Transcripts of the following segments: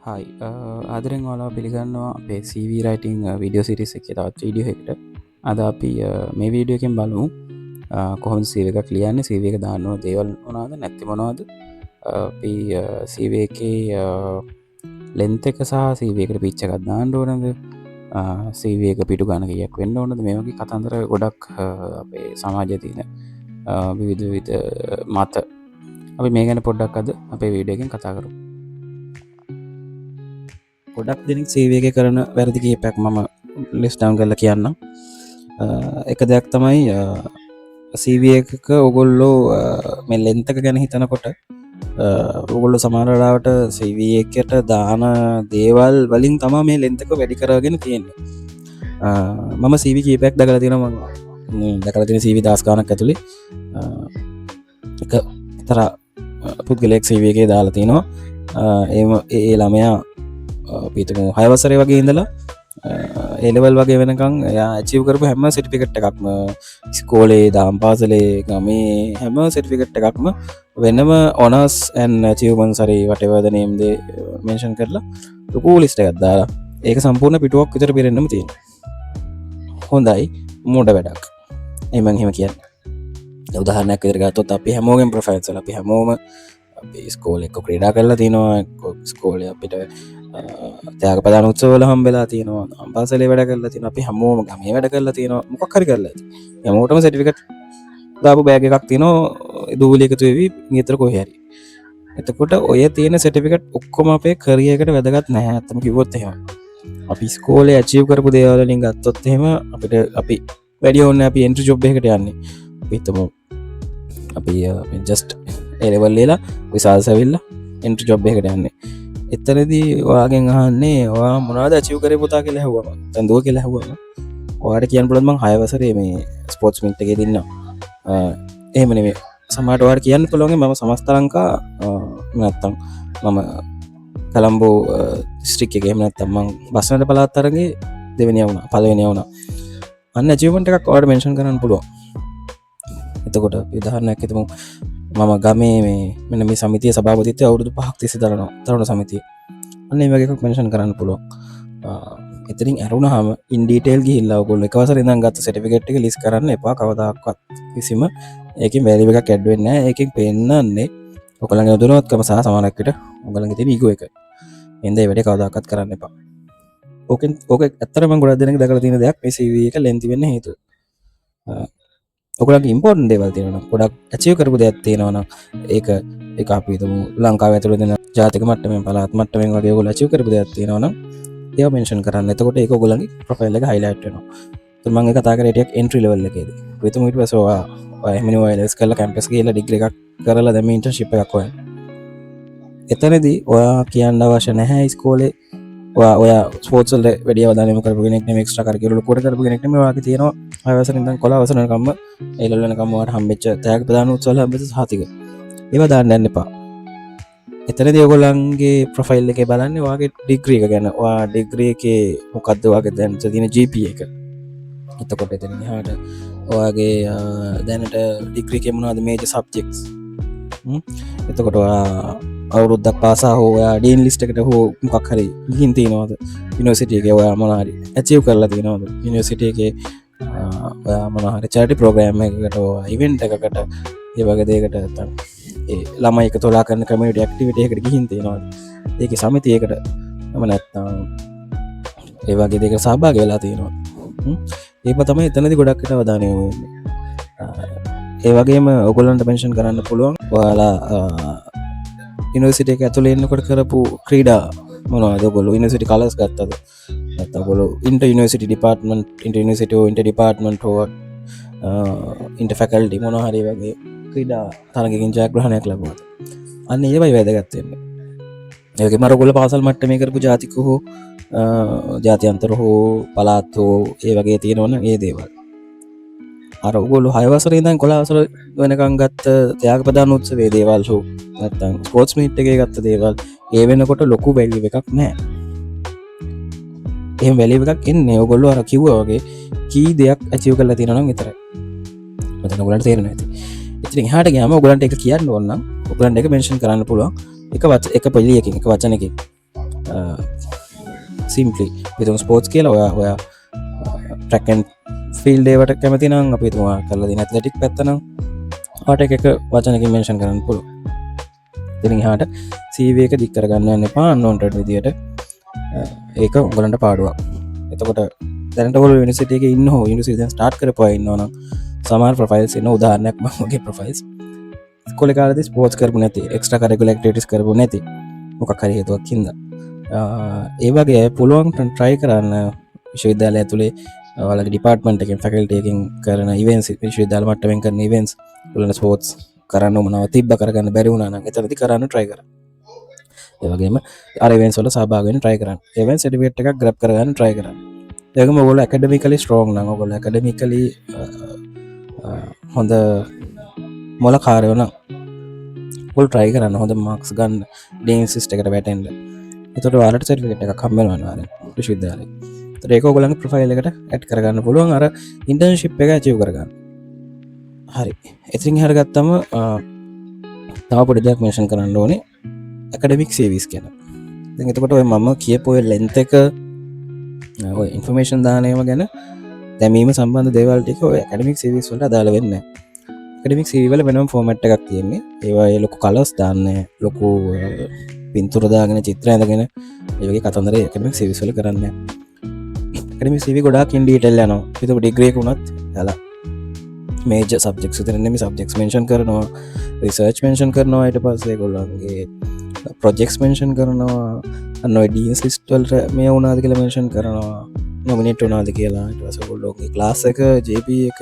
Hi, ආදරෙන් ඔයාලව පිළිගන්නවා අපේ CV writing video series එකේ තවත් වීඩියෝ එකකට. අද අපි මේ වීඩියෝ එකෙන් බලමු කොහොමද CV එකක් ලියන්නේ, CV එක දාන්න ඕන දේවල් මොනවද නැත්තේ මොනවද, අපි CV එකේ ලෙන්ත් එක සහ CV එකට පිච් එකක් දාන්න ඕනද, CV එක පිටු ගාන කීයක් වෙන්න ඕනද, මේ වගේ කතන්දර ගොඩක් අපේ සමාජයේ තියෙන විවිධ විවිධ මත අපි මේ ගැන පොඩ්ඩක් අද අපේ වීඩියෝ එකෙන් කතා කරමු. ගොඩක් දෙනෙක් CV එකේ කරන වැරදි කිහිපයක් මම ලිස්ට් ඩවුන් කරලා කියන්නම්. එක දෙයක් තමයි CV එකක ඔයගොල්ලෝ මේ ලෙන්ත් එක ගැන හිතනකොට ඔයගොල්ලෝ සමහර වෙලාවට CV එකට දාන දේවල් වලින් තමයි මේ ලෙන්ත් එක වැඩි කරගෙන තියෙන්නේ. මම CV කීපයක් දැකලා තියෙනවා. මම මේ දැකලා තියෙන CV දහස් ගාණක් ඇතුලේ එක එක්තරා පුද්ගලයෙක් CV එකේ දාලා තිනවා. ඒම ඒ ළමයා අපි හිතමු 6 වසරේ වගේ ඉඳලා ඒ ලෙවල් වගේ වෙනකන් එයා ඇචීව් කරපු හැම සර්ටිෆිකේට් එකක්ම, ඉස්කෝලේ, දහම් පාසලේ, ගමේ හැම සර්ටිෆිකේට් එකක්ම වෙනම ඔනර්ස් ඇන්ඩ් ඇචීව්මන්ට්ස් හරි whatever the name they mention කරලා ලොකු ලිස්ට් එකක් දාලා ඒක සම්පූර්ණ පිටුවක් විතර පිරෙන්නම තියෙනවා. හොඳයි, මෝඩ වැඩක්. ඒ මං එහෙම කියන්නේ. දැන් උදාහරණයක් විදිහට ගත්තොත් අපි හැමෝගෙම ප්‍රොෆයිල්ස් වල අපි හැමෝම අපි ඉස්කෝලේ එක්ක ක්‍රීඩා කරලා තිනවා, එක්ක ඉස්කෝලේ අපිට ත්‍යාග ප්‍රදාන උත්සවවල හම්බෙලා තියෙනවා, දහම් පාසලේ වැඩ කරලා තියෙනවා, අපි හැමෝම ගමේ වැඩ කරලා තියෙනවා, මොකක් හරි කරලා ඇති. හැමෝටම සර්ටිෆිකේට් දාපු බෑග් එකක් තියෙනවා දූවිලි එකතු වෙවි ගෙදර කොහේ හරි. එතකොට ඔය තියෙන සර්ටිෆිකේට් ඔක්කොම අපේ කරියර් එකට වැදගත් නැහැ ඇත්තම කිව්වොත් එහෙම. අපි ඉස්කෝලේ ඇචීව් කරපු දේවල් වලින් ගත්තොත් එහෙම අපිට අපි වැඩි ඕනේ අපි එන්ට්‍රි ජොබ් එකකට යන්නේ. අපි හිතමු අපි ජස්ට් ඒ ලෙවල් ලියලා විසාල්ස් ඇවිල්ලා එන්ට්‍රි ජොබ් එකකට යන්නේ. එතනදී ඔයාගෙන් අහන්නේ ඔයා මොනවද ඇචීව් කරේ පුතා කියලා ඇහුවම, දැන් දුව කියලා ඇහුවම ඔයාට කියන්න පුළුවන් මං 6 වසරේ මේ ස්පෝර්ට්ස් මීට් එකේ දින්නා. එහෙම නෙමෙයි. සමහරට ඔයාට කියන්න පුළුවන් මම සමස්ත ලංකා නැත්තම් මම කොළඹ දිස්ත්‍රික් එකේ, එහෙම නැත්තම් මං බස්නාහිර පළාත් තරගයේ දෙවෙනියා වුණා, පළවෙනියා වුණා. අන්න ඇචීව්මන්ට් එකක් ඔයාට මෙන්ෂන් කරන්න පුළුවන්. එතකොට අපි උදාහරණයක් හිතමු, මම ගමේ මේ මෙන්න මේ සමිතියේ සභාපතිත්වය අවුරුදු 5ක් තිස්සේ දරනවා, තරුණ සමිතිය. අන්න ඒ වගේ එකක් මෙන්ෂන් කරන්න පුළුවන්. එතනින් ඇරුණාම ඉන් ඩීටේල් ගිහිල්ලා ඔයගොල්ලෝ එක වසරේ ඉඳන් ගත්ත සර්ටිෆිකේට් එක ලිස්ට් කරන්න එපා කවදාකවත්. කිසිම ඒකෙන් වැලියු එකක් ඇඩ් වෙන්නේ නැහැ. ඒකෙන් පෙන්නන්නේ ඔයගොල්ලන්ගේ නොදැනුවත්කම සහ සමහරක් විට ඔයගොල්ලන්ගේ තියෙන ඊගෝ එක. එහෙනම් ඒ වැඩේ කවදාකවත් කරන්න එපා. ඕකෙන් ඕක ඇත්තටම මම ගොඩක් දෙනෙක් දැකලා තියෙන දෙයක් මේ CV එක ලෙන්ති වෙන්න හේතුව. ඔයගොල්ලන්ගේ ඉම්පෝටන්ට් දේවල් තියෙනවා නම්, ගොඩක් ඇචීව් කරපු දෙයක් තියෙනවා නම්, ඒක ඒක අපි හිතමු ලංකාව ඇතුළේ දෙන ජාතික මට්ටමින් පළාත් මට්ටමින් වගේ ඔයගොල්ලෝ ඇචීව් කරපු දෙයක් තියෙනවා නම් ඒවා මෙන්ෂන් කරන්න. එතකොට ඒක ඔයගොල්ලන්ගේ ප්‍රොෆයිල් එක හයිලයිට් වෙනවා. එතකොට මම ඒ කතා කරේ ටිකක් එන්ට්‍රි ලෙවල් එකේදී. අපි හිතමු ඊට පස්සේ ඔයා ඔයා එහෙම නෙවෙයි ඔයා කරලා කැම්පස් ගිහලා ඩිග්‍රී එකක් කරලා දැන් මේ ඉන්ටර්න්ෂිප් එකක් හොයන්න. එතනදී ඔයා කියන්න අවශ්‍ය නැහැ ඉස්කෝලේ ඔයා ඔයා ස්පෝර්ට්ස් වලට වැඩි අවධානය යොමු කරපු කෙනෙක් නෙමෙයි, එක්ස්ට්‍රා කරිකියුලර් ලොකුවට කරපු කෙනෙක් නෙමෙයි. ඔයාගේ තියෙනවා 6 වසරේ ඉඳන් 11 වසර වෙනකම්ම ඒ ලෙවල් වෙනකම්ම ඔයාට හම්බෙච්ච ත්‍යාග ප්‍රදාන උත්සවවල හම්බෙච්ච සහතික. ඒවා දාන්න යන්න එපා. එතනදී ඔයගොල්ලන්ගේ ප්‍රොෆයිල් එකේ බලන්නේ ඔයාගේ ඩිග්‍රී එක ගැන. ඔයා ඩිග්‍රී එකේ මොකද්ද ඔයාගේ දැන් තියෙන GPA එක. එතකොට එතනින් එහාට ඔයාගේ දැනට ඩිග්‍රී එකේ මොනවද මේජර් සබ්ජෙක්ට්ස්. එතකොට ඔයා අවුරුද්දක් පාසා හෝ ඔයා ඩීන් ලිස්ට් එකට හෝ මොකක් හරි ගිහින් තියෙනවද, යුනිවර්සිටි එකේ ඔයා මොනවා හරි ඇචීව් කරලා තියෙනවද, යුනිවර්සිටි එකේ ඔයා මොනවා හරි චැරිටි ප්‍රෝග්‍රෑම් එකකට හෝ ඉවෙන්ට් එකකට ඒ වගේ දෙයකට නැත්තම් ඒ ළමයි එකතු වෙලා කරන කමියුනිටි ඇක්ටිවිටි එකකට ගිහින් තියෙනවද, ඒකේ සමිතියකට එහෙම නැත්තම් ඒ වගේ දෙයකට සහභාගී වෙලා තියෙනවද. ඒව තමයි එතනදී ගොඩක් විට අවධානය යොමු වෙන්නේ. ඒ වගේම ඔයගොල්ලන්ට මෙන්ෂන් කරන්න පුළුවන් ඔයාලා යුනිවර්සිටි එක ඇතුලේ ඉන්නකොට කරපු ක්‍රීඩා මොනවද, ඔයගොල්ලෝ යුනිවර්සිටි කලර්ස් ගත්තද, නැත්නම් ඔයගොල්ලෝ inter university department, inter university හෝ ඉන්ටර් ඩිපාර්ට්මන්ට් හෝ ඉන්ටර් ෆැකල්ටි මොනවා හරි වගේ ක්‍රීඩා තරගයකින් ජයග්‍රහණයක් ලැබුවද, අන්න ඒවයි වැදගත් වෙන්නේ. ඒ වගේම අර ඔයගොල්ලෝ පාසල් මට්ටමේ කරපු ජාතික හෝ ජාත්‍යන්තර හෝ පළාත් හෝ ඒ වගේ තියෙනවනම් ඒ දේවල්. අර ඔයගොල්ලෝ 6 වසරේ ඉඳන් 11 වසර වෙනකන් ගත්ත ත්‍යාග ප්‍රදාන උත්සවයේ දේවල් හෝ නැත්නම් ස්පෝර්ට්ස් මීට් එකේ ගත්ත දේවල් ඒ වෙනකොට ලොකු වැලියු එකක් නෑ. එහෙම වැලියු එකක් එන්නේ ඔයගොල්ලෝ අර කිව්වා වගේ කී දෙයක් ඇචීව් කරලා තියෙනවා නම් විතරයි. මෙතන ඔයගොල්ලන්ට තේරෙනවා ඇති. ඉතින් එහාට ගියාම ඔයගොල්ලන්ට ඒක කියන්න ඕන නම් ඔයගොල්ලන්ට ඒක මෙන්ෂන් කරන්න පුළුවන් එක එක පොලියකින්, එක වචනකින්. සිම්පලි හිතමු ස්පෝර්ට්ස් කියලා. ඔයා ඔයා ට්‍රැක් ඇන්ඩ් ෆීල්ඩ් ඒවට කැමති නම්, අපි හිතමු ඔයා කරලා තියෙන ඇත්ලටික් පැත්ත නම්, ඔයාට එක එක වචනකින් මෙන්ෂන් කරන්න පුළුවන්. ඉතින් එහාට CV එක දික් කරගන්න යන්න එපා අන්වොන්ටඩ් විදියට. ඒක ඔයගොල්ලන්ට පාඩුවක්. එතකොට දැනට ඔයගොල්ලෝ යුනිවර්සිටි එකේ ඉන්න හෝ යුනිවර්සිටි දැන් ස්ටාර්ට් කරපු අය ඉන්නවා නම්, සමහර ප්‍රොෆයිල්ස් එන, උදාහරණයක් මම මගේ ප්‍රොෆයිල්ස්, ඉස්කෝලේ කාලේදී ස්පෝර්ට්ස් කරපු නැති, එක්ස්ට්‍රා කරිකුලර් ඇක්ටිවිටීස් කරපු නැති මොකක් හරි හේතුවක් හින්දා, ඒ වගේ අය පුළුවන් ට්‍රයි කරන්න විශ්වවිද්‍යාලය ඇතුලේ ඔයාලගේ ඩිපාර්ට්මන්ට් එකෙන්, ෆැකල්ටි එකෙන් කරන ඉවෙන්ට්ස්, විශ්වවිද්‍යාල මට්ටමින් කරන ඉවෙන්ට්ස් වලට ස්පෝර්ට්ස් කරන්න උවමනාව තිබ්බ, කරගන්න බැරි වුණා නම් එතනදි කරන්න try කරන්න. ඒ වගේම අර ඉවෙන්ට්ස් වල සහභාගී වෙන්න try කරන්න. ඒ වගේම සර්ටිෆිකේට් එකක් ග්‍රැබ් කරගන්න try කරන්න. ඒ වගේම ඔයගොල්ලෝ ඇකඩමිකලි ස්ට්‍රෝං නම්, ඔයගොල්ලෝ ඇකඩමිකලි හොඳ මොලකාරයෝ නම්, ඔයගොල්ලෝ try කරන්න හොඳ මාක්ස් ගන්න, ඩීන්ස් ලිස්ට් එකට වැටෙන්න. එතකොට ඔයාලට සර්ටිෆිකේට් එකක් හම්බ වෙනවා අනිවාර්යෙන් විශ්වවිද්‍යාලයෙන්. එතකොට ඒක ඔයගොල්ලන්ගේ ප්‍රොෆයිල් එකට ඇඩ් කරගන්න පුළුවන් අර ඉන්ටර්න්ෂිප් එක ඇචීව් කරගන්න. හරි. එතනින් එහාට ගත්තම තව පොඩි දෙයක් මෙන්ෂන් කරන්න ඕනේ ඇකඩමික් CVs ගැන. දැන් එතකොට ඔය මම කියපු ඔය ලෙන්ත් එක, ඔය ඉන්ෆර්මේෂන් දාන ඒවා ගැන දැමීම සම්බන්ධ දේවල් ටික ඔය ඇකඩමික් CVs වලට අදාළ වෙන්නේ නැහැ. ඇකඩමික් CV වල වෙනම ෆෝමැට් එකක් තියෙන්නේ. ඒවා ඒ ලොකු කලර්ස් දාන්නේ, ලොකු පින්තූර දාගෙන, චිත්‍ර ඇඳගෙන ඒ වගේ කතන්දර ඇකඩමික් CVs වල කරන්නේ නැහැ. ඇකඩමික් CV ගොඩාක් ඉන් ඩීටේල් යනවා. හිතමු ඩිග්‍රී එක වුණත් යාලා මේජර් සබ්ජෙක්ට්ස් විතර නෙමෙයි, සබ්ජෙක්ට්ස් මෙන්ෂන් කරනවා, රිසර්ච් මෙන්ෂන් කරනවා, ඊට පස්සේ ඒගොල්ලන්ගේ ප්‍රොජෙක්ට්ස් මෙන්ෂන් කරනවා, අන්න ඔය ඩීන්ස් ලිස්ට් වලට මේ වුණාද කියලා මෙන්ෂන් කරනවා, නොමිනේට් වුණාද කියලා. ඊට පස්සේ ඔයගොල්ලෝගේ ක්ලාස් එක, JP එක,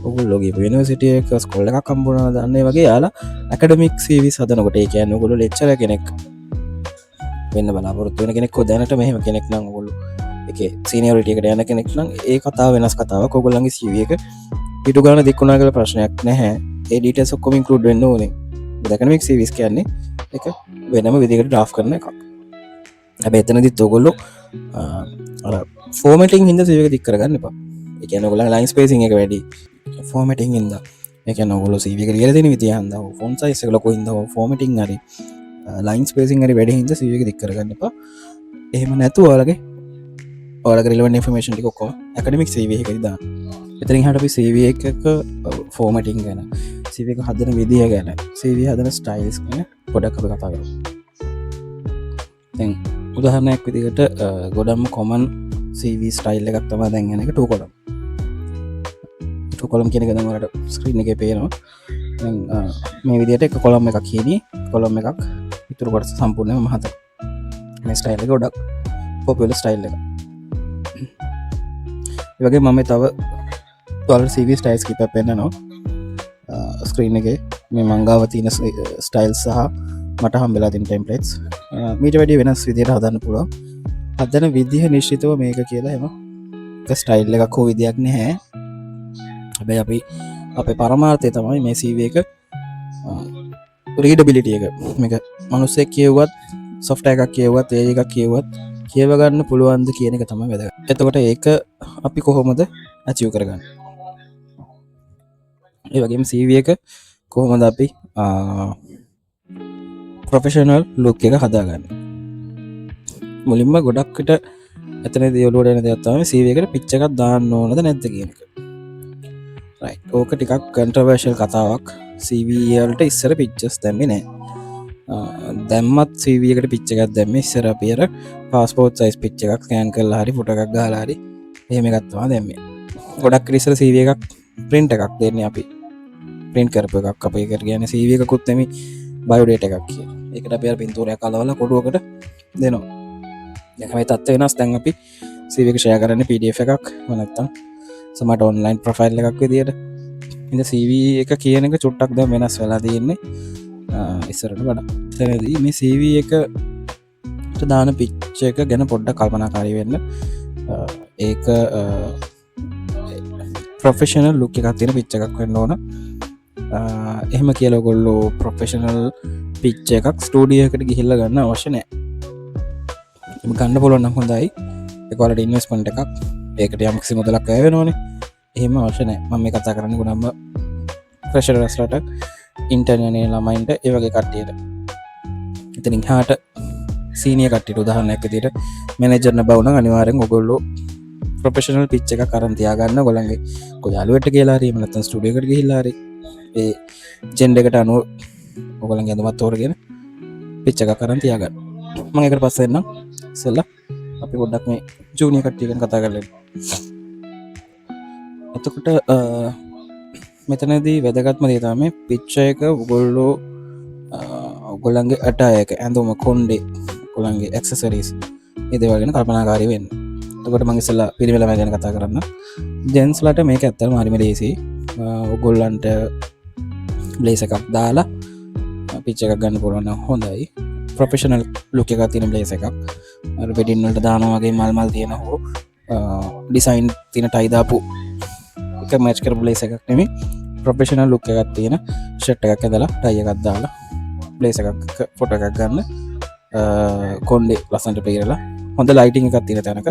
ඔයගොල්ලෝගේ යුනිවර්සිටි එක, ස්කෝල් එකක් හම්බුණාද, අන්න ඒ වගේ යාලා ඇකඩමික් CVs හදනකොට, ඒ කියන්නේ ඔයගොල්ලෝ ලෙක්චරර් කෙනෙක් වෙන්න බලාපොරොත්තු වෙන කෙනෙක් හෝ දැනට මෙහෙම කෙනෙක් නම්, ඔයගොල්ලෝ ඒකේ සීනියරිටි එකට යන කෙනෙක් නම්, ඒ කතාව වෙනස් කතාවක්. ඔයගොල්ලන්ගේ CV එක පිටු ගාන දික් වුණා කියලා ප්‍රශ්නයක් නැහැ. ඒ ඩීටේල්ස් ඔක්කොම ඉන්ක්ලූඩ් වෙන්න ඕනේ. මොකද ඇකඩමික් CVs කියන්නේ ඒක වෙනම විදිහකට ඩ්‍රාෆ්ට් කරන එකක්. හැබැයි එතනදිත් ඔයගොල්ලෝ අර ෆෝමැටිං හින්දා CV එක දික් කරගන්න එපා. ඒ කියන්නේ ඔයගොල්ලන්ගේ ලයින් ස්පේසිං එක වැඩි ෆෝමැටිං හින්දා. ඒ කියන්නේ ඔයගොල්ලෝ CV එක ලියලා දෙන විදිය හන්දා, ෆොන්ට් සයිස් එක ලොකු හින්දා, ෆෝමැටිං හරි ලයින් ස්පේසිං හරි වැඩි හින්දා CV එක දික් කරගන්න එපා. එහෙම නැතුව ඔයාලගේ ඔයාලගේ රිලෙවන්ට් ඉන්ෆර්මේෂන් ටික ඔක්කොම ඇකඩමික් CV එකේදී දාන්න. එතනින් එහාට අපි CV එකක ෆෝමැටිං ගැන, CV එක හදන විදිය ගැන, CV හදන ස්ටයිල්ස් ගැන පොඩක් අපි කතා කරමු. දැන් උදාහරණයක් විදිහට ගොඩක්ම කොමන් CV style එකක් තමයි දැන් යන එක 2 column. 2 column කියන එක දැන් ඔයාලට ස්ක්‍රීන් එකේ පේනවා. දැන් මේ විදිහට එක කොලම් එකක් හීනි, කොලම් එකක් ඉතුරු කොටස සම්පූර්ණයෙන්ම මහත. මේ ස්ටයිල් එක ගොඩක් පොපියුලර් ස්ටයිල් එක. ඒ වගේම මම තව ඔයාලට CV styles කිහිපයක් පෙන්නනවා. ස්ක්‍රීන් එකේ මේ මං ගාව තියෙන ස්ටයිල්ස් සහ මට හම්බෙලා තියෙන ටෙම්ප්ලේට්ස් මීට වැඩිය වෙනස් විදිහට හදන්න පුළුවන්. හදන විදිහ නිශ්චිතව මේක කියලා එහෙම එක ස්ටයිල් එකක් හෝ විදියක් නැහැ. හැබැයි අපි අපේ පරමාර්ථය තමයි මේ CV එක රීඩබිලිටි එක, මේක මිනිස්සෙක් කියවුවත්, සොෆ්ට්වෙයාර් එකක් කියවුවත්, ඒ එකක් කියවුවත් කියව ගන්න පුළුවන්ද කියන එක තමයි වැදගත්. එතකොට ඒක අපි කොහොමද ඇචීව් කරගන්නේ? ඒ වගේම CV එක කොහොමද අපි ප්‍රොෆෙෂනල් ලුක් එක හදාගන්නේ? මුලින්ම ගොඩක් විට එතනදී ඔලුවට එන දෙයක් තමයි CV එකට පික්චර් එකක් දාන්න ඕනද නැද්ද කියන එක. රයිට්. ඕක ටිකක් කන්ට්‍රොවර්ෂල් කතාවක්. CV වලට ඉස්සර පික්චර්ස් දැම්මේ නෑ. දැම්මත් CV එකට පික්චර් එකක් දැම්මේ ඉස්සර අපි අර පාස්පෝර්ට් සයිස් පික්චර් එකක් ස්කෑන් කරලා හරි ෆොටෝ එකක් ගහලා හරි එහෙම එකක් තමයි දැම්මේ. ගොඩක් ඉස්සර CV එකක් ප්‍රින්ට් එකක් දෙන්නේ අපි. ප්‍රින්ට් කරපු එකක් අපේ එකට කියන්නේ CV එකකුත් නෙමෙයි, බයෝඩේටා එකක් කියලා. ඒකට අපි අර පින්තූරයක් අලවලා කොටුවකට දෙනවා. දැන් හැබැයි තත්ත්වය වෙනස්. දැන් අපි CV එක ෂෙයා කරන්නේ PDF එකක් එහෙම නැත්නම් සමහරට ඔන්ලයින් ප්‍රොෆයිල් එකක් විදියට. ඉතින් CV එක කියන එක චුට්ටක් දැන් වෙනස් වෙලා තියෙන්නේ ඉස්සරට වඩා. එතනදී මේ CV එකට දාන පික්චර් එක ගැන පොඩ්ඩක් කල්පනාකාරී වෙන්න. ඒක ප්‍රොෆෙෂනල් ලුක් එකක් තියෙන පික්චර් එකක් වෙන්න ඕන. එහෙම කියලා ඔයගොල්ලෝ ප්‍රොෆෙෂනල් පික්චර් එකක් ස්ටුඩියෝ එකට ගිහිල්ලා ගන්න අවශ්‍ය නෑ. එහෙම ගන්න පුළුවන් නම් හොඳයි. ඒක ඔයාලට ඉන්වෙස්ට්මන්ට් එකක්. ඒකට යම්කිසි මුදලක් වැය වෙනවනේ. එහෙම අවශ්‍ය නෑ. මම මේ කතා කරන්නේ ගොඩක්ම ෆ්‍රෙෂර්ස්ලාට, ඉන්ටර්න් යන ළමයින්ට, ඒ වගේ කට්ටියට. ඉතින් එහාට සීනියර් කට්ටියට, උදාහරණයක් විදිහට මැනේජර් නබ වුණා, අනිවාර්යෙන් ඔයගොල්ලෝ ප්‍රොෆෙෂනල් පිච් එකක් අරන් තියාගන්න. ඔයගොල්ලන්ගේ කො යාළුවෙක්ට කියලා හරි, එහෙම නැත්නම් ස්ටුඩියෝ එකට ගිහිල්ලා හරි, ඒ ජෙන්ඩර් එකට අනුව ඔයගොල්ලන්ගේ ඇඳුමත් තෝරගෙන පිච් එකක් අරන් තියාගන්න. මම ඒකට පස්සේ එන්නම්. ඉස්සෙල්ලා අපි පොඩ්ඩක් මේ ජූනියර් කට්ටිය ගැන කතා කරලා එමු. එතකොට මෙතනදී වැදගත්ම දේ තමයි පික්චර් එක ඔයගොල්ලෝ ඔයගොල්ලන්ගේ ඇටයර් එක, ඇඳුම, කොණ්ඩේ, ඔයගොල්ලන්ගේ ඇක්සසරීස්, මේ දේවල් ගැන කල්පනාකාරී වෙන්න. එතකොට මම ඉස්සෙල්ලා පිරිමි ළමයි ගැන කතා කරන්න. ජෙන්ට්ස්ලාට මේක ඇත්තටම හරිම ලේසි. ඔයගොල්ලන්ට බ්ලේසර් එකක් දාලා පිච් එකක් ගන්න පුළුවන් නම් හොඳයි. ප්‍රොෆෙෂනල් ලුක් එකක් තියෙන බ්ලේසර් එකක්. අර වෙඩින් වලට දානවා වගේ මල් මල් තියෙන හෝ ඩිසයින් තියෙන ටයි දාපු එක මැච් කරපු බ්ලේසර් එකක් නෙමෙයි, ප්‍රොෆෙෂනල් ලුක් එකක් තියෙන ෂර්ට් එකක් ඇඳලා, ටයි එකක් දාලා, බ්ලේසර් එකක් ෆොටෝ එකක් ගන්න, කොණ්ඩේ ලස්සනට පීරලා, හොඳ ලයිටිං එකක් තියෙන තැනක,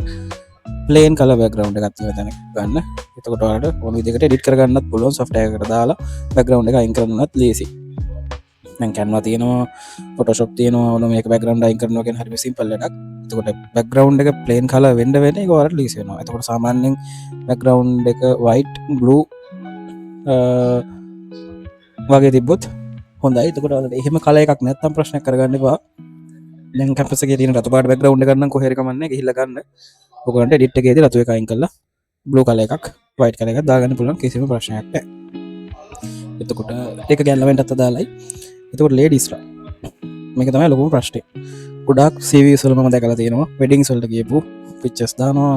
ප්ලේන් කලර් බෑග්ග්‍රවුන්ඩ් එකක් තියෙන තැනක ගන්න. එතකොට ඔයාලට ඕන විදිහකට එඩිට් කරගන්නත් පුළුවන්. සොෆ්ට්වෙයාර් එකකට දාලා බෑග්ග්‍රවුන්ඩ් එක අයින් කරන්නත් ලේසි. දැන් Canva තියෙනවා, Photoshop තියෙනවා, ඕන මේක බෑග්ග්‍රවුන්ඩ් අයින් කරනවා කියන්නේ හරිම සිම්පල් වැඩක්. එතකොට බෑග්ග්‍රවුන්ඩ් එක ප්ලේන් කලර් වෙන්න වෙන එක ඔයාලට ලේසි වෙනවා. එතකොට සාමාන්‍යයෙන් බෑග්ග්‍රවුන්ඩ් එක වයිට්, බ්ලූ වගේ තිබ්බොත් හොඳයි. එතකොට ඔයාලට එහෙම කලර් එකක් නැත්තම් ප්‍රශ්නයක් කරගන්න එපා. දැන් කැම්පස් එකේ තියෙන රතු පාට බෑග්ග්‍රවුන්ඩ් එකක් නම් කොහේ හරි කමක් නෑ, ගිහිල්ලා ගන්න. ඔයගොල්ලන්ට එඩිට් එකේදී රතු එක අයින් කරලා බ්ලූ කලර් එකක්, වයිට් කලර් එකක් දාගන්න පුළුවන්, කිසිම ප්‍රශ්නයක් නෑ. එතකොට ඒක ගැන ළමයින්ටත් අදාළයි. එතකොට ලේඩීස්ලා මේක තමයි ලොකුම ප්‍රශ්නේ. ගොඩාක් CVs වල මම දැකලා තියෙනවා වෙඩින්ග්ස් වලට ගියපු පික්චර්ස් දානවා,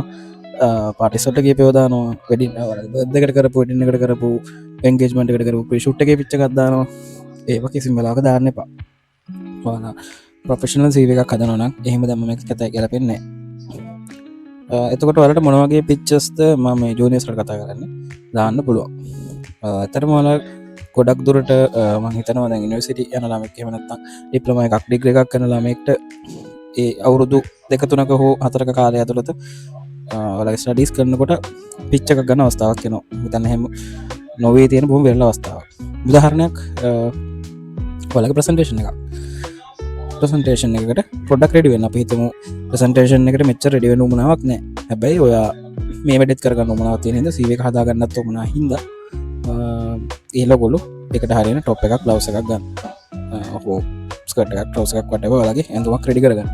පාටිස් වලට ගියපු ඒවා දානවා, වෙඩින් බර්ත්ඩේ එකට කරපු, වෙඩින් එකට කරපු, එන්ගේජ්මන්ට් එකට කරපු ප්‍රී ෂූට් එකේ පික්චර් එකක් දානවා. ඒවා කිසිම වෙලාවක දාන්න එපා. ඔයාලා ප්‍රොෆෙෂනල් CV එකක් හදනවා නම් එහෙම දැම්මම මේක කතයි ගැලපෙන්නේ නැහැ. එතකොට ඔයාලට මොන වගේ පික්චර්ස්ද, මම මේ ජූනියර්ස්ලට කතා කරන්නේ, දාන්න පුළුවන්? ඇත්තටම ඔයාලා ගොඩක් දුරට මං හිතනවා දැන් යුනිවර්සිටි යන ළමෙක්, එහෙම නැත්නම් ඩිප්ලෝමා එකක්, ඩිග්‍රී එකක් කරන ළමයෙක්ට ඒ අවුරුදු දෙක තුනක හෝ හතරක කාලය ඇතුළත ඔයාලගේ ස්ටඩීස් කරනකොට පිච් එකක් ගන්න අවස්ථාවක් එනවා. හිතන්න එහෙම නොවේ තියෙන බොහොම විරල අවස්ථාවක්. උදාහරණයක්, ඔයාලගේ ප්‍රසන්ටේෂන් එකක්. ප්‍රසන්ටේෂන් එකකට පොඩ්ඩක් රෙඩි වෙන්න. අපි හිතමු ප්‍රසන්ටේෂන් එකට මෙච්චර රෙඩි වෙන්න උවමනාවක් නෑ. හැබැයි ඔයා මේ වැඩෙත් කරගන්න උවමනාවක් තියෙන හින්දා, CV එක හදාගන්නත් උවමනා හින්දා, ඒ ඔයගොල්ලෝ ඒකට හරියන ටොප් එකක්, බ්ලවුස් එකක් ගන්න. හෝ ස්කර්ට් එකක්, ට්‍රවුසර් එකක්, වටේවර් ඔයාලගේ ඇඳුමක් රෙඩි කරගන්න.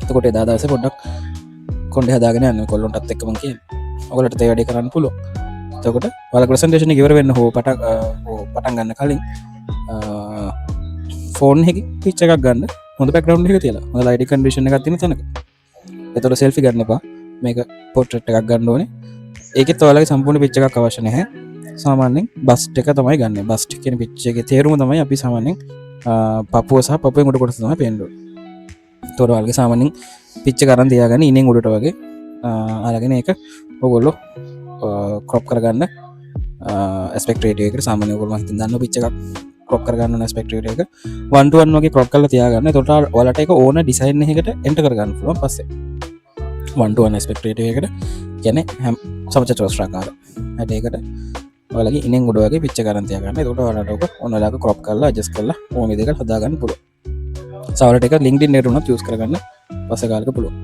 එතකොට එදා දවසේ පොඩ්ඩක් කොණ්ඩේ හදාගෙන යන්න කොල්ලොන්ටත් එක්ක මං කියන්නේ. ඔයගොල්ලන්ට ඒ වැඩේ කරන්න පුළුවන්. එතකොට ඔයාලා ප්‍රසන්ටේෂන් එක ඉවර වෙන්න හෝ පටන් ගන්න කලින් ෆෝන් එකකින් පිච් එකක් ගන්න, හොඳ බැක්ග්‍රවුන්ඩ් එක තියලා, හොඳ ලයිටිං කන්ඩිෂන් එකක් තියෙන තැනක. එතකොට සෙල්ෆි ගන්න එපා. මේක පෝට්‍රේට් එකක් ගන්න ඕනේ. ඒකෙත් ඔයාලගේ සම්පූර්ණ පිච් එකක් අවශ්‍ය නැහැ. සාමාන්‍යයෙන් බස්ට් එක තමයි ගන්නෙ. බස්ට් කියන පිච් එකේ තේරුම තමයි අපි සාමාන්‍යයෙන් පපුව සහ පපුවෙන් උඩ කොටස තමයි පේන්න ඕනේ. එතකොට ඔයාලගේ සාමාන්‍යයෙන් පිච් එක අරන් තියාගන්න ඉනෙන් උඩට වගේ අරගෙන ඒක ඔයගොල්ලෝ ක්‍රොප් කරගන්න ඇස්පෙක්ට් රේටියෝ එකට. සාමාන්‍යයෙන් ඔයගොල්ලෝ මං හිතන්නේ දන්නවා පිච් එකක් ක්‍රොප් කරගන්න ඕන ඇස්පෙක්ට් රේටියෝ එක 1 to 1 වගේ ක්‍රොප් කරලා තියාගන්න. එතකොට ඔයාලට ඒක ඕන ඩිසයින් එකකට එන්ටර් කරගන්න පුළුවන් පස්සේ. 1 to 1 aspect ratio එකට කියන්නේ හැම සමචතුරස්‍රාකාර හැඩයකට ඔයාලගේ ඉනෙන් උඩ වගේ පිච් එක අරන් තියාගන්න. එතකොට ඔයාලට ඔක ඕන වෙලාවක ක්‍රොප් කරලා ඇඩ්ජස්ට් කරලා ඕන විදිහකට හදාගන්න පුළුවන්. සමහරට ඒක LinkedIn එකට උනත් යූස් කරගන්න පස්සේ කාලෙක පුළුවන්.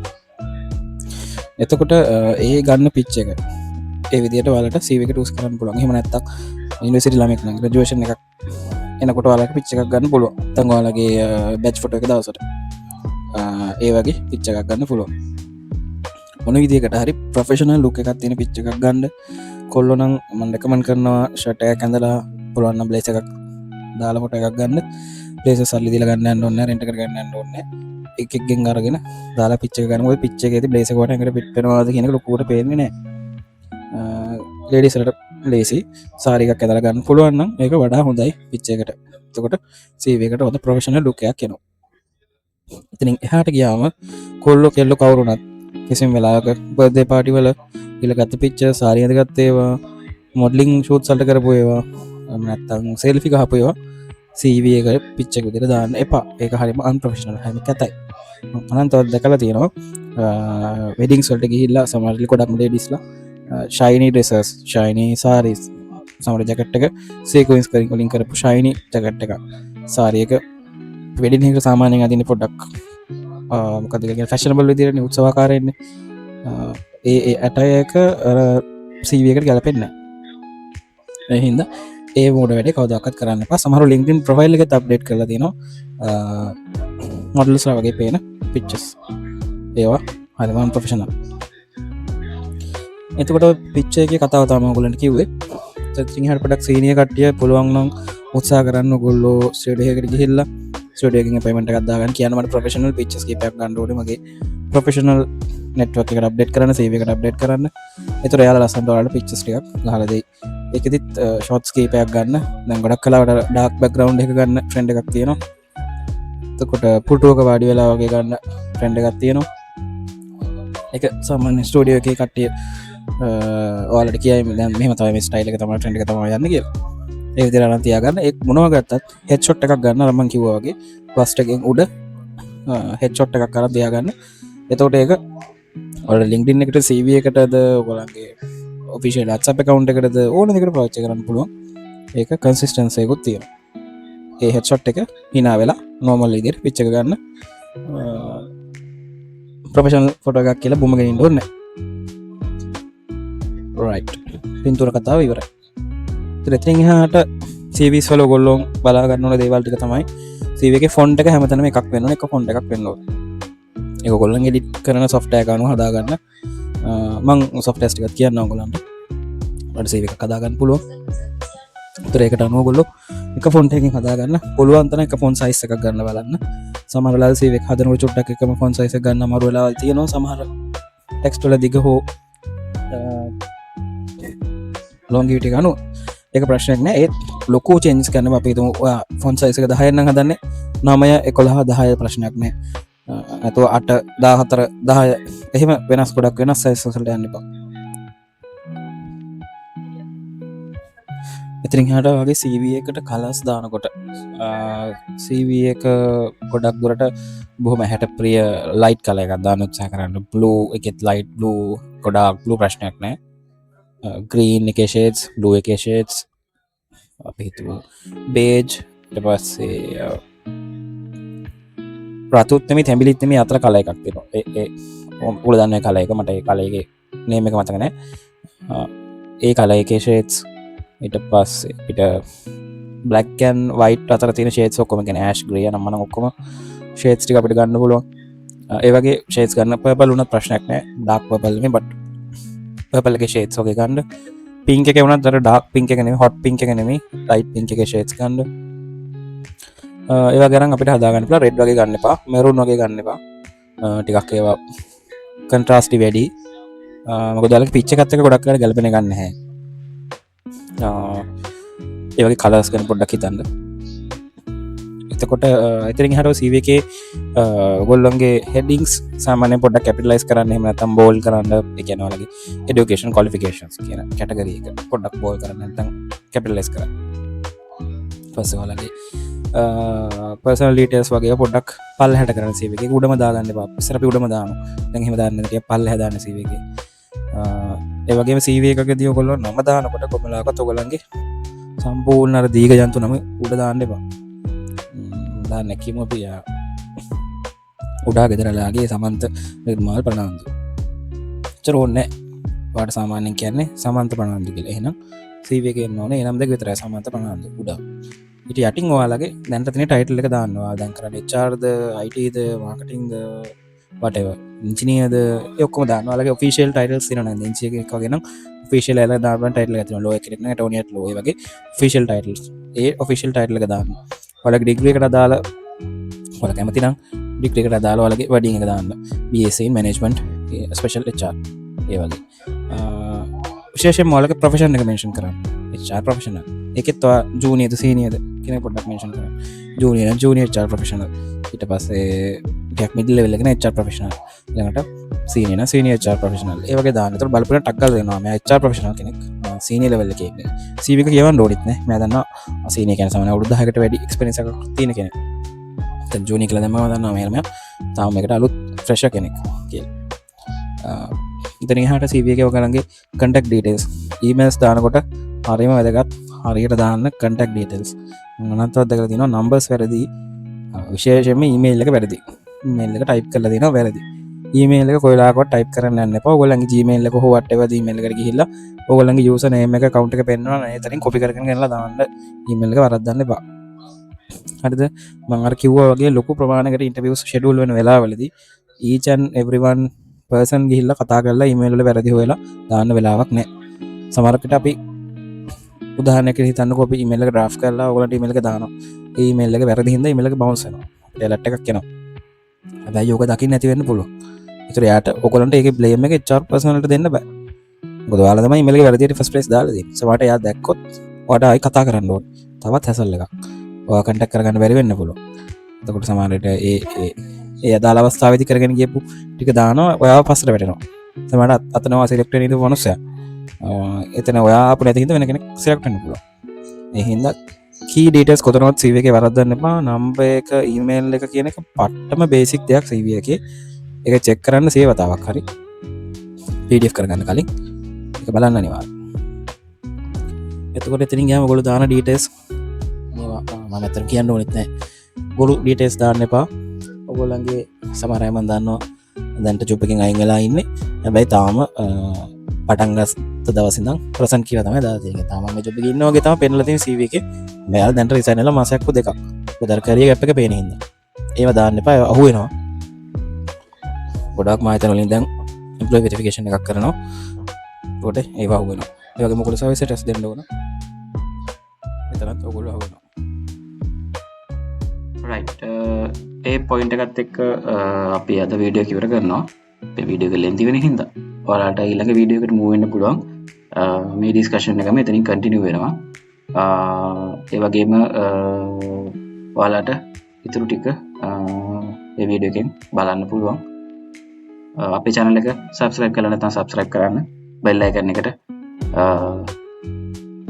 එතකොට ඒ ගන්න පිච් එක ඒ විදිහට ඔයාලට CV එකට යූස් කරන්න පුළුවන්. එහෙම නැත්නම් යුනිවර්සිටි ළමෙක් නම් ග්‍රැජුවේෂන් එකක් එනකොට ඔයාලට පිච් එකක් ගන්න පුළුවන්. නැත්නම් ඔයාලගේ බැච් ෆොටෝ එක දවසට ඒ වගේ පිච් එකක් ගන්න පුළුවන්. මොන විදිහකට හරි ප්‍රොෆෙෂනල් ලුක් එකක් තියෙන පිච් එකක් ගන්න. කොල්ලෝ නම් මම රෙකමන්ඩ් කරනවා ෂර්ට් එකක් ඇඳලා, පුළුවන් නම් බ්ලේසර් එකක් දාලා ෆොටෝ එකක් ගන්න. බ්ලේසර් සල්ලි දීලා ගන්න යන්න ඕනේ නැහැ, රෙන්ට් එකට ගන්න යන්න ඕනේ නැහැ. එක එක්කෙන් අරගෙන දාලා පිච් එක ගන්න. මොකද පිච් එකේදී බ්ලේසර් එක වට ඇඟට ෆිට් වෙනවද කියන එක ලොකුවට පේන්නේ නැහැ. ලේඩීස් වලට ලේසි සාරි එකක් ඇඳලා ගන්න පුළුවන් නම් ඒක වඩා හොඳයි පිච් එකට. එතකොට CV එකට හොඳ ප්‍රොෆෙෂනල් ලුක් එකක් එනවා. ඉතින් එහාට ගියාම කොල්ලෝ කෙල්ලෝ කවුරුනත් කිසිම වෙලාවක බර්ත්ඩේ පාටි වල ගිහලා ගත්ත පික්චර්, සාරි ඇඳගත්ත ඒවා, මොඩලින් ෂූට්ස් වලට කරපු ඒවා, එහෙම නැත්නම් සෙල්ෆි ගහපු ඒවා CV එක පික්චර් එක විදිහට දාන්න එපා. ඒක හරිම අන්ප්‍රොෆෙෂනල්, හරිම කැතයි. මම නම් තවත් දැකලා තියෙනවා වෙඩින්ග්ස් වලට ගිහිල්ලා සමහර ගොඩක්ම ලේඩීස්ලා ෂයිනි ඩ්‍රෙසස්, ෂයිනි සාරීස්, සමහර ජැකට් එක සීක්වෙන්ස් වලින් කරපු ෂයිනි ජැකට් එකක්, සාරි එක වෙඩින් එකකට සාමාන්‍යයෙන් අඳින්නේ පොඩ්ඩක් මොකද කියන්නේ ෆැෂනබල් විදියට නේ උත්සවාකාරය එන්නේ. ඒ ඒ ඇටයර් එක අර CV එකට ගැලපෙන්නේ නැහැ. ඒ හින්දා ඒ මෝඩ වැඩේ කවදාකවත් කරන්න එපා. සමහරව LinkedIn profile එකත් අප්ඩේට් කරලා තියෙනවා මොඩල්ස්ලා වගේ පේන පික්චර්ස්. ඒවා හරිම අන්ප්‍රොෆෙෂනල්. එතකොට පික්චර් එකේ කතාව තමයි ඔයගොල්ලන්ට කිව්වේ. ඉතින් එහාට පොඩක් සීනියර් කට්ටිය පුළුවන් නම් උත්සාහ කරන්න ඔයගොල්ලෝ ස්ටුඩියෝ එකකට ගිහිල්ලා ස්ටුඩියෝ එකකින් අපොයින්ට්මන්ට් එකක් දාගන්න කියන්න මට ප්‍රොෆෙෂනල් පික්චර්ස් කීපයක් ගන්න ඕනේ, මගේ ප්‍රොෆෙෂනල් නෙට්වර්ක් එකට අප්ඩේට් කරන්න, CV එකට අප්ඩේට් කරන්න. ඒතර එයාලා ලස්සනට ඔයාලට පික්චර්ස් ටිකක් ගහලා දෙයි. ඒකෙදිත් ෂොට්ස් කීපයක් ගන්න. දැන් ගොඩක් කලාවට ඩාර්ක් බැක්ග්‍රවුන්ඩ් එක ගන්න ට්‍රෙන්ඩ් එකක් තියෙනවා. එතකොට පුටුවක වාඩි වෙලා වගේ ගන්න ට්‍රෙන්ඩ් එකක් තියෙනවා. ඒක සාමාන්‍ය ස්ටුඩියෝ එකේ කට්ටිය ඔයාලට කියයි දැන් මෙහෙම තමයි මේ ස්ටයිල් එක තමයි ට්‍රෙන්ඩ් එක තමයි යන්නේ කියලා. ඒ විදිහට අරන් තියාගන්න. ඒ මොනවා ගත්තත් හෙඩ් ෂොට් එකක් ගන්න. අර මං කිව්වා වගේ බස්ට් එකෙන් උඩ හෙඩ් ෂොට් එකක් අරන් තියාගන්න. එතකොට ඒක ඔයාලට LinkedIn එකට, CV එකටද, ඔයගොල්ලන්ගේ ඔෆිෂියල් WhatsApp account එකටද ඕන දෙයකට පාවිච්චි කරන්න පුළුවන්. ඒක කන්සිස්ටන්සි එකකුත් තියෙනවා. ඒ හෙඩ් ෂොට් එක හිනා වෙලා නෝමල් විදිහට පිච් එක ගන්න. ප්‍රොෆෙෂනල් ෆොටෝ එකක් කියලා බුම ගෙනින්න ඕනේ නැහැ. රයිට්. පින්තූර කතාව ඉවරයි. ඉතින් එතනින් එහාට CVs වල ඔයගොල්ලෝ බලා ගන්න ඕන දේවල් ටික තමයි CV එකේ ෆොන්ට් එක හැමතැනම එකක් වෙන්න ඕනේ, එක ෆොන්ට් එකක් වෙන්න ඕනේ. ඒක ඔයගොල්ලන් එඩිට් කරන සොෆ්ට්වෙයාර් එක අනුව හදාගන්න. මං සොෆ්ට්වෙයාර්ස් ටිකක් කියන්නම් ඔයගොල්ලන්ට. ඔයාලට CV එකක් හදාගන්න පුළුවන්. ඒතර ඒකට අනුව ඔයගොල්ලෝ එක ෆොන්ට් එකකින් හදාගන්න පුළුවන් තරම් එක ෆොන්ට් සයිස් එකක් ගන්න බලන්න. සමහර වෙලාවට CV එක හදනකොට චුට්ටක් එකම ෆොන්ට් සයිස් එක ගන්න අමාරු වෙලාවල් තියෙනවා. සමහර ටෙක්ස්ට් වල දිග හෝ ලොන්ගිවිටි එක අනුව ඒක ප්‍රශ්නයක් නෑ. ඒත් ලොකු චේන්ජස් කරනවා. අපි හිතමු ඔයා ෆොන්ට් සයිස් එක 10 නම් හදන්නේ, 9, 11, 10 ප්‍රශ්නයක් නෑ. නැතුව 8, 14, 10 එහෙම වෙනස් ගොඩක් වෙනස් සයිස් වලට යන්න එපා. ඉතින් එහාට වගේ CV එකට කලර්ස් දානකොට CV එක ගොඩක් දුරට බොහොම ඇහැට ප්‍රිය ලයිට් කලර් එකක් දාන්න උත්සාහ කරන්න. බ්ලූ එකෙත් ලයිට් බ්ලූ, ගොඩාක් බ්ලූ ප්‍රශ්නයක් නෑ. ග්‍රීන් එකේ ෂේඩ්ස්, බ්ලූ එකේ ෂේඩ්ස්, අපි හිතමු බේජ්, ඊට පස්සේ රතුත් නෙමෙයි තැඹිලිත් නෙමෙයි අතර කලර් එකක් තියෙනවා. ඒ ඒ ඔයගොල්ලෝ දන්න ඒ කලර් එක, මට ඒ කලර් එකේ නේම් එක මතක නෑ. ඒ කලර් එකේ ෂේඩ්ස්, ඊට පස්සේ අපිට බ්ලැක් ඇන්ඩ් වයිට් අතර තියෙන ෂේඩ්ස් ඔක්කොම, කියන්නේ ඇෂ් ග්‍රේ නම් මනම් ඔක්කොම ෂේඩ්ස් ටික අපිට ගන්න පුළුවන්. ඒ වගේ ෂේඩ්ස් ගන්න. පර්පල් වුණත් ප්‍රශ්නයක් නෑ. ඩාර්ක් පර්පල් නෙමෙයි, බට් පර්පල් එකේ ෂේඩ්ස් වගේ ගන්න. පින්ක් එකේ වුණත් අර ඩාර්ක් පින්ක් එක නෙමෙයි, හොට් පින්ක් එක නෙමෙයි, ලයිට් පින්ක් එකේ ෂේඩ්ස් ගන්න. ඒ වගේ අරන් අපිට හදාගන්න පුළුවන්. රෙඩ් වගේ ගන්න එපා, මෙරූන් වගේ ගන්න එපා. ටිකක් ඒවා කන්ට්‍රාස්ට් වැඩි. මොකද ඔයාලගේ පිච් එකත් එක්ක ගොඩක් වෙලාවට ගැලපෙන එකක් නැහැ. ඒ වගේ කලර්ස් ගැන පොඩ්ඩක් හිතන්න. එතකොට එතනින් එහාට ඔය CV එකේ ඔයගොල්ලන්ගේ හෙඩින්ග්ස් සාමාන්‍යයෙන් පොඩ්ඩක් කැපිටලයිස් කරන්න, එහෙම නැත්නම් බෝල්ඩ් කරන්න. ඒ කියන්නේ ඔයාලගේ එඩියුකේෂන් ක්වොලිෆිකේෂන්ස් කියන කැටගරි එක පොඩ්ඩක් බෝල්ඩ් කරන්න නැත්නම් කැපිටලයිස් කරන්න. ඊට පස්සේ ඔයාලගේ පර්සනල් ඩීටේල්ස් වගේ පොඩ්ඩක් පල්ලෙහාට කරන්න CV එකේ. උඩම දාගන්න එපා. ඉස්සර අපි උඩම දානවා. දැන් එහෙම දාන්නේ නැති ටිකක් පල්ලෙහා දාන්න CV එකේ. ඒ වගේම CV එකකදී ඔයගොල්ලෝ නම දානකොට කොහොමලාකත් ඔයගොල්ලන්ගේ සම්පූර්ණ අර දීඝ ජන්තු නම උඩ දාන්න එපා. දාන්න කියමු අපි උඩා ගෙදරලාගේ සමන්ත නිර්මාල් ප්‍රනාන්දු. එච්චර ඕනේ නෑ. ඔයාලට සාමාන්‍යයෙන් කියන්නේ සමන්ත ප්‍රනාන්දු කියලා. එහෙනම් CV එකේ එන්න ඕනේ ඒ නම් දෙක විතරයි, සමන්ත ප්‍රනාන්දු උඩා. ඊට යටින් ඔයාලගේ දැනට තියෙන ටයිටල් එක දාන්න. ඔයාලා දැන් කරන්නේ HR ද, IT ද, මාකටිං ද, whatever, engineer ද, ඒ ඔක්කොම දාන්න. ඔයාලගේ ඔෆිෂියල් ටයිටල්ස් තියෙනවා නේද? එන්ජිනියර් කෙනෙක් වගේ නම් ඔෆිෂියල් එයාලා දාන්න ටයිටල් එකක් තියෙනවා. ලෝයර් කෙනෙක් නම් ඇටෝනි ඇට් ලෝ, ඒ වගේ ඔෆිෂියල් ටයිටල්ස්. ඒ ඔෆිෂියල් ටයිටල් එක දාන්න. ඔයාලගේ ඩිග්‍රී එකට අදාළ ඔයාලා කැමති නම් ඩිග්‍රී එකට අදාළ ඔයාලගේ වර්ඩින් එක දාන්න. BSc in management, special HR ඒ වගේ. විශේෂයෙන්ම ඔයාලගේ ප්‍රොෆෙෂන් එක මෙන්ෂන් කරන්න. HR professional. ඒකෙත් ඔයා ජූනියර්ද සීනියර්ද කියන එක පොඩ්ඩක් මෙන්ෂන් කරන්න. ජූනියර් නම් ජූනියර් HR professional. ඊට පස්සේ ටිකක් මිඩල් ලෙවල් එක නම් HR professional. ඊළඟට සීනියර් නම් සීනියර් HR professional. ඒ වගේ දාන්න. ඒතකොට බලපුවම ටක් ගාලා දෙනවා මෙයා HR professional කෙනෙක්. සීනියර් ලෙවල් එකේ ඉන්නේ. CV එක කියවන්න ඕනෙත් නෑ. මෙයා දන්නවා සීනියර් කියන්නේ සාමාන්‍ය අවුරුදු 10කට වැඩි එක්ස්පීරියන්ස් එකක් තියෙන කෙනෙක්. දැන් ජූනියර් කියලා දැම්මම දන්නවා මෙයා තාම මේකට අලුත් ෆ්‍රෙෂර් කෙනෙක් කියලා. ඉතින් එහාට CV එකේ ඔයගලන්ගේ කන්ටැක්ට් ඩීටේල්ස්, ඊමේල්ස් දානකොට හරියම වැදගත් හරියට දාන්න කන්ටැක්ට් ඩීටේල්ස්. මම අනන්තවත් දැකලා තියෙනවා නම්බර්ස් වැරදි, විශේෂයෙන්ම ඊමේල් එක වැරදි. ඊමේල් එක ටයිප් කරලා දෙනවා වැරදි. ඊමේල් එක කොයි වෙලාවකවත් ටයිප් කරන්න යන්න එපා. ඔයගොල්ලන්ගේ Gmail එක හෝ whatever email එකට ගිහිල්ලා ඔයගොල්ලන්ගේ යූසර් නේම් එක account එක පෙන්වනවා නම් එතනින් කොපි කරගෙන ගෙනලා දාන්න. ඊමේල් එක වරද්දන්න එපා. හරිද? මං අර කිව්වා වගේ ලොකු ප්‍රමාණයකට ඉන්ටර්විව්ස් ෂෙඩියුල් වෙන වෙලාවලදී each and everyone person ගිහිල්ලා කතා කරලා ඊමේල් වල වැරදි හොයලා දාන්න වෙලාවක් නැහැ. සමහරකට අපි උදාහරණයකට හිතන්නකෝ අපි ඊමේල් එක ඩ්‍රාෆ්ට් කරලා ඔයගොල්ලන්ට ඊමේල් එක දානවා. ඒ ඊමේල් එක වැරදි හින්දා ඊමේල් එක බවුන්ස් වෙනවා. අපිට ඇලර්ට් එකක් එනවා. හැබැයි ඕක දකින්න නැති වෙන්න පුළුවන්. ඒතර එයාට ඔයගොල්ලන්ට ඒකේ බ්ලේම් එක HR person වලට දෙන්න බෑ. මොකද ඔයාලා තමයි ඊමේල් එක වැරදියට ෆස්ට් ප්ලේස් දාලා දෙන්නේ. සමහරට එයා දැක්කොත් ඔයාට ආයි කතා කරන්න ඕනේ. තවත් හැසල් එකක්. ඔයා කන්ටැක්ට් කරගන්න බැරි වෙන්න පුළුවන්. එතකොට සමහර විට ඒ ඒ ඒ අදාළ අවස්ථාවේදී කරගෙන ගියපු ටික දානවා, ඔයාව පස්සට වැටෙනවා. සමහරට අතන ඔයා සිලෙක්ට් වෙන ඉඳපු මනුස්සයා. එතන ඔයා ආපු නැති හින්දා වෙන කෙනෙක් සිලෙක්ට් වෙන්න පුළුවන්. ඒ හින්දා කී ඩීටේල්ස් කොතනවත් CV එකේ වරද්දන්න එපා. නම්බර් එක, ඊමේල් එක කියන එක පට්ටම බේසික් දෙයක් CV එකේ. ඒක චෙක් කරන්න සිය වතාවක් හරි PDF කරගන්න කලින් ඒක බලන්න අනිවාර්යයෙන්. එතකොට එතනින් ගියාම ඔයගොල්ලෝ දාන ඩීටේල්ස් මේවා මම ඇත්තටම කියන්න ඕනෙත් නෑ. ඔයගොල්ලෝ ඩීටේල්ස් දාන්න එපා. ඔයගොල්ලන්ගේ සමහර අය මම දන්නවා දැන්ට ජොබ් එකෙන් අයින් වෙලා ඉන්නේ. හැබැයි තාම පටන් ගත්ත දවස් ඉඳන් ප්‍රසන්ට් කියලා තමයි දාලා තියෙන්නේ. තාම මම ජොබ් එකේ ඉන්නා වගේ තමයි පෙන්නලා තියෙන CV එකේ. මෙයාලා දැන්ට රිසයින් වෙලා මාසයක් හෝ දෙකක්. මොකද අර කැරියර් ගැප් එක පේන හින්දා. ඒවා දාන්න එපා. ඒවා අහු වෙනවා. ගොඩාක් ආයතන වලින් දැන් එම්ප්ලොයි වෙරිෆිකේෂන් එකක් කරනවා. ඒකට ඒවා අහු වෙනවා. ඒ වගේම ඔයගොල්ලෝ සර්විස් ටෙස්ට් දෙන්න ඕන. එතනත් ඔයගොල්ලෝ අහු වෙනවා. රයිට්, ඒ පොයින්ට් එකත් එක්ක අපි අද වීඩියෝ එක ඉවර කරනවා. මේ වීඩියෝ එක ලෙන්ති වෙන හින්දා ඔයාලට ඊළඟ වීඩියෝ එකට මූව් වෙන්න පුළුවන්. මේ ඩිස්කෂන් එකම එතනින් කන්ටිනියු වෙනවා. ඒ වගේම ඔයාලට ඉතුරු ටික මේ වීඩියෝ එකෙන් බලන්න පුළුවන්. අපේ channel එක subscribe කරලා නැත්නම් subscribe කරන්න, බෙල් icon එකට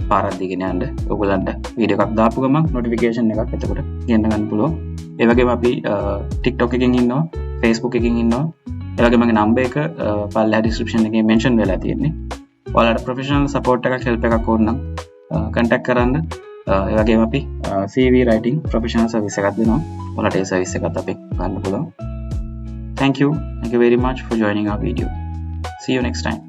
පාරක් දීගෙන යන්න. ඔයගොල්ලන්ට වීඩියෝ එකක් දාපු ගමන් නොටිෆිකේෂන් එකක් එතකොට ගෙන්න ගන්න පුළුවන්. ඒ වගේම අපි TikTok එකෙන් ඉන්නවා, Facebook එකෙන් ඉන්නවා. ඒ වගේම මගේ නම්බර් එක පල්ලෙහා ඩිස්ක්‍රිප්ෂන් එකේ මෙන්ෂන් වෙලා තියෙන්නේ. ඔයාලට ප්‍රොෆෙෂනල් සපෝට් එකක්, හෙල්ප් එකක් ඕන නම් කන්ටැක්ට් කරන්න. ඒ වගේම අපි CV writing professional service එකක් දෙනවා. ඔයාලට ඒ සර්විස් එකත් අපි ගන්න පුළුවන්. Thank you. Thank you very much for joining our video. See you next time.